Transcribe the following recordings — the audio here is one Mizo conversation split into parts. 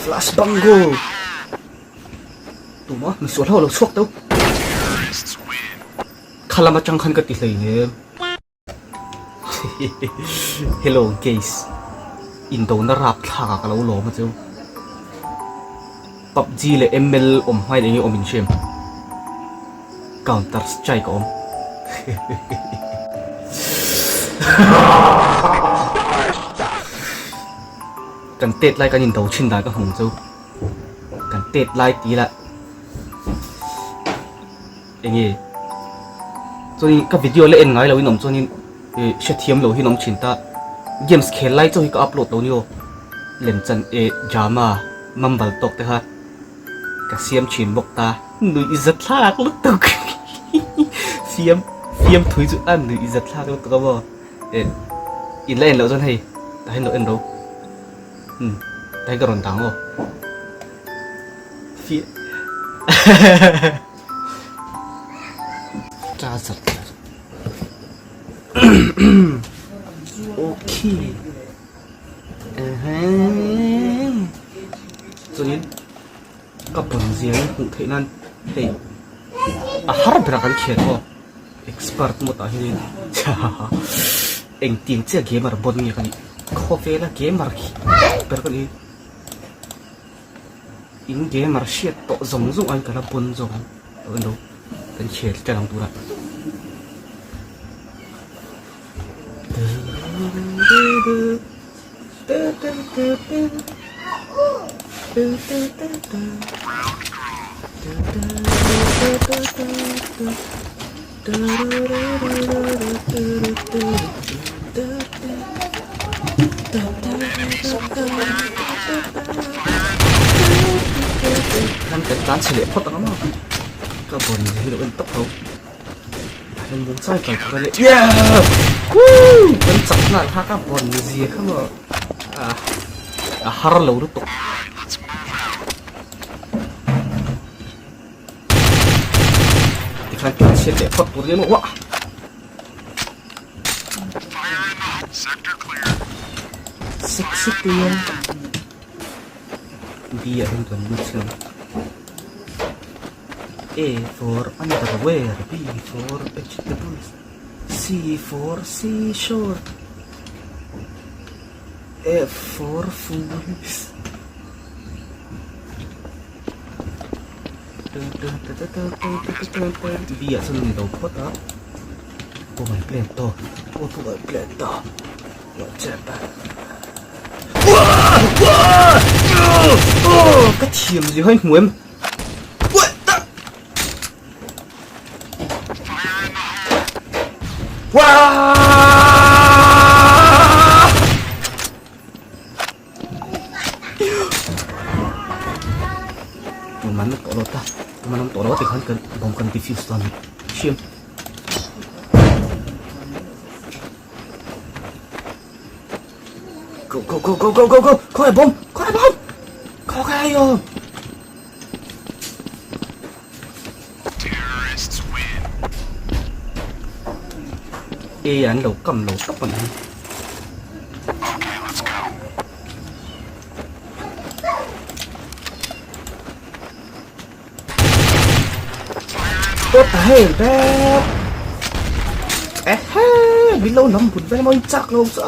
Flash bang go! Tuma misual ho lo chhuak teuh. Kha lam atang khan ka ti hleinem. Hello guys. Indona rap thlak ah ka lo lawm a cheu. PUBG leh ML awm hmain enge awm in hriam. Counter strike a awm. Kan tet lai kan indo thin dan ka hmu chu. Kan tet lai ti lah enge chuanin ka video la en ngai lo in awm chuanin ih hrethiam lo hi an awm thin ta. Games khel lai chauh hi ka upload lo ni aw. Lemchan eh drama mumble tawk te kha. Ka siam thin bawk ta. Nuih za thlak lutuk. Fiam fiam thui chu a nuih za thlak lutuk a maw. Eh in la en loh chuan hei tah hian lo en ro. Umm tah hian ka rawn dang aw. Fia Cha zat zat. Okay. Chuanin ka pawn zia hi hmuh theih nan hei a har ber a kan khian aw expert mawt ah hianin engtin chiah gamer bon nge ka nih khawvela gamer khi ber ka ni in gamer hriat tawh zawng zawng aiin ka la bon zawk ang kan khel tel ang turah. Kan tlan chhe leh phawt ang a maw ka bon hi lo en tawp tho. Kan chak nghal kha ka vawn zia kha maw a har lo lutuk. Tikhan tlan chhiat leh phawt tur nia maw wah. Sexy clear. B ah hian kan lut chhiang. A for underwear, B for vegetables, C for seashore, F for fools. B ah chuan ni lo phawt a, aw my plan to, aw my plan to, Ka thiam zui hawi hmu em? Tuman na tawh lo ta, tuman ang tawh lo tikhan kan bomb kan defuse dawn a ni. Hriam. Go go go go go go go! Khawngaih bomb! Khawngaih bomb! Khawngaih aw! E an lo kam lo tawp a ni. What the hell bad Ehe min lo lam but vel maw in chak lo chu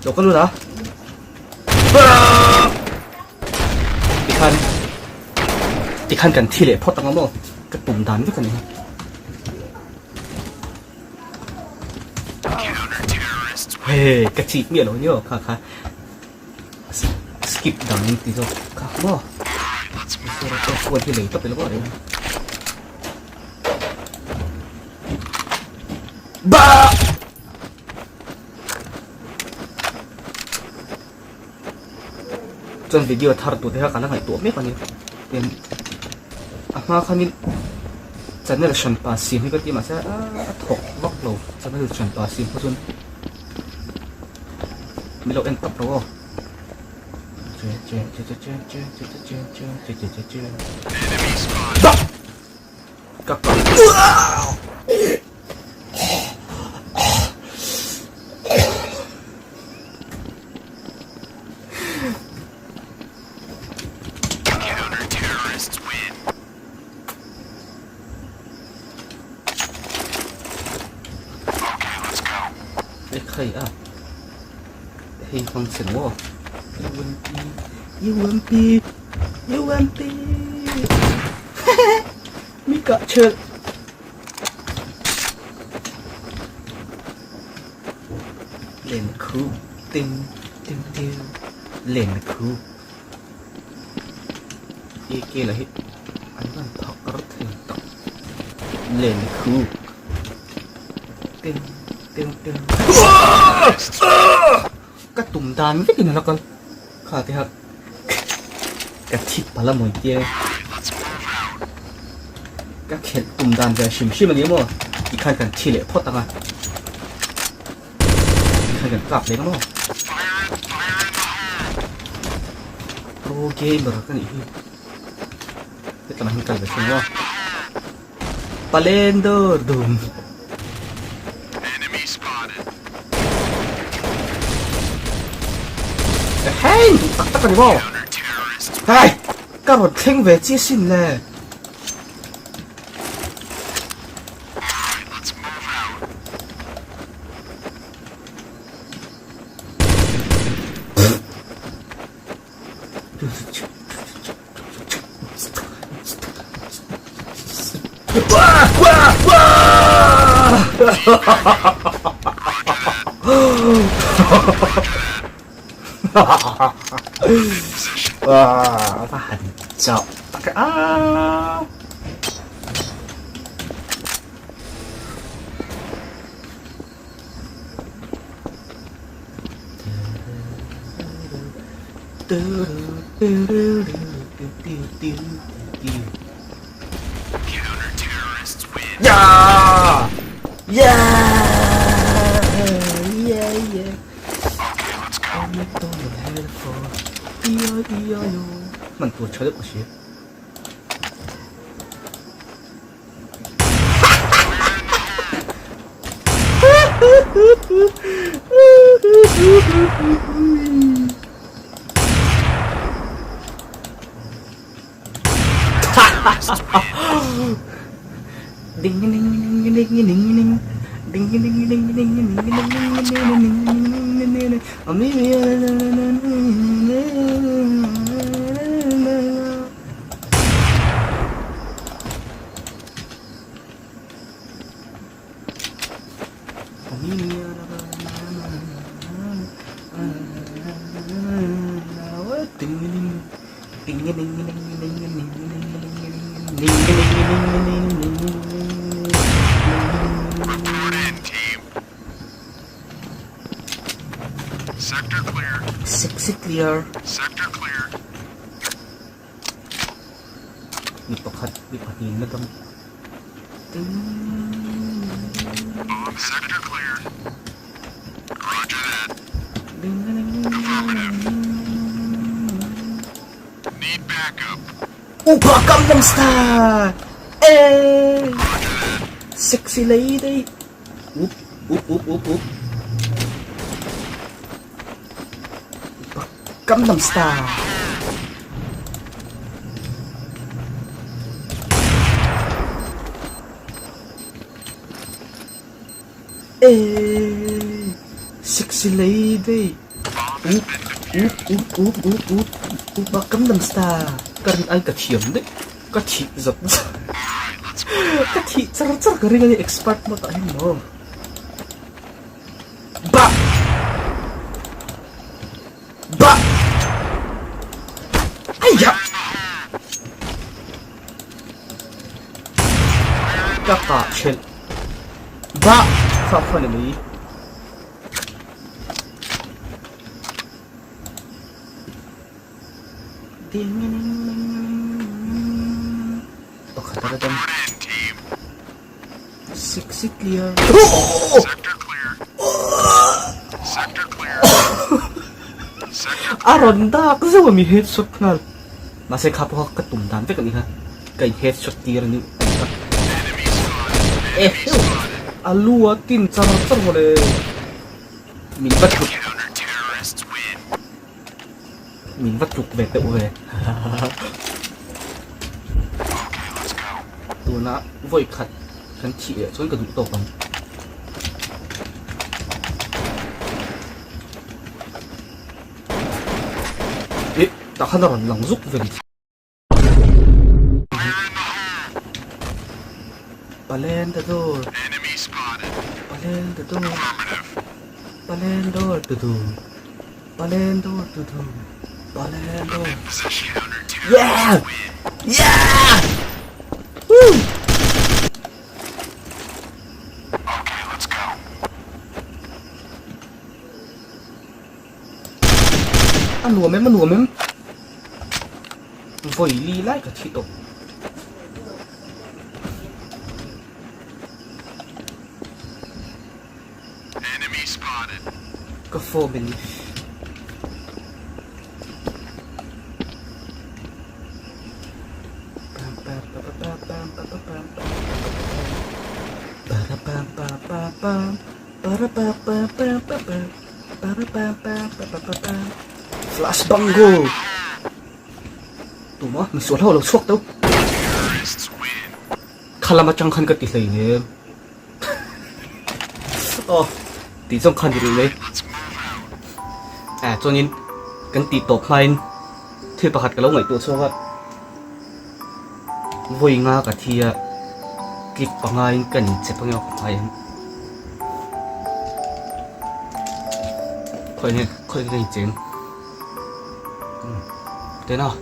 Lo ka lut a Tikhan Tikhan kan thi leh phawt ang a maw ka tum dan vek a ni. Hei ka chik miah lo ni aw kha kha. Skip dang ti zawk kha maw phone hi lei tawp ila maw Ba Chuan video thar tur te kha ka la ngaihtuah mek a ni tin a hma khanin channel hran pa siam hi ka ti mahse a thawk vak lo channel hran pa siam kha chuan. Min lo en tawp lo aw. Ka kal. Hei a hei hmang che maw UMP UMP UMP mi kah thelh len khu ting ting ting len khu AK lah hi an van phak thei tak len khu ting ting ting ka tum dan vekin a la kal kha te kha ka thi pala mawi tia ka khelh tum dan ve hrim hrim a ni maw tikhan kan thi leh phawt ang a tikhan kan kap leh ang maw pro gamer ka nih hi hetlangah hian kal ve thung maw. Palen dawr dum. Hei duh tak tak a ni maw? Hei ka rawn thleng ve chiah sin le. Va han chauh tak a. Hman tur tha deuh ka hria. Sexy clear. Mi pakhat mi pahnih na dam Upa Gangnam Style eh sexy lady up up up up up Gangnam Style. Eh, sexy lady. Up, up, up, up, up, up. Upa Gangnam Style. Ka rin ai ka thiam daih. Ka thih zat zat. Ka thih char char ka ring a ni expert mawt ah hian maw. Bah! Bah! Aiya! Ka kah thelh. Bah! Kha kha ni mai. Pakhat a la dam. Sexy clear. A rawn dak zeuh a mi headshot nghal. Mahse kha pawh kha ka tum dan vek a ni kha. Ka in headshot tir a ni kha. Eheu! A lu a tin char char mawle. Min va tluk. Min va tluk ve teuh ve. Tuna vawi khat kan thih leh chuan ka duh tawk ang. Tah khan a rawn lang zuk ve ni. Palen ta dur. Palen ta dur. Palen dur tu du. Palen dur tu du. Palen dur. Yeah! Yeah! Woo! A nuam em a nuam em vawi li lai ka thi tawh. Ka form in Flash bang go! Tuma misual ho lo chhuak teuh. Kha lam atang khan ka ti hlei nem. Aw tih zawng khan ni rih mai. Ah chuanin kan tih tawp hmain thil pakhat ka lo ngaihtuah chhuak a. Vawi nga ka thi a, clip panga in ka inchep ang emaw ka hmai ang. Khawi nge khawi nge ka incheng. Tena.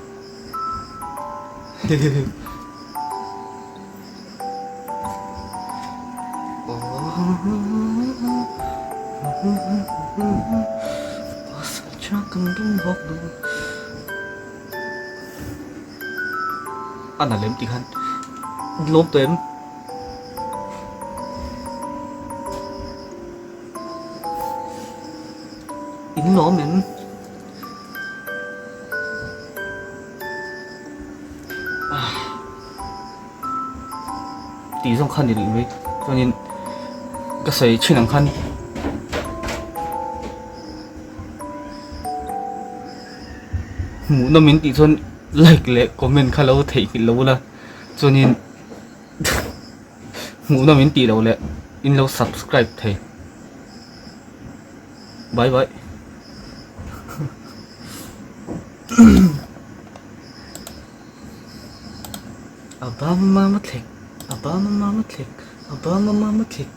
A na lem tih khan lawm tawh em? In lawm em? Tih zawng kha ni rih mai chuanin ka sawi thin ang khan hmuh nawm in tih chuan like leh comment kha lo theihnghilh lo ula chuanin hmuh nawm in tih loh leh in lo subscribe thei bye bye. Obama mama thlek Obama mama thlek Obama mama thlek.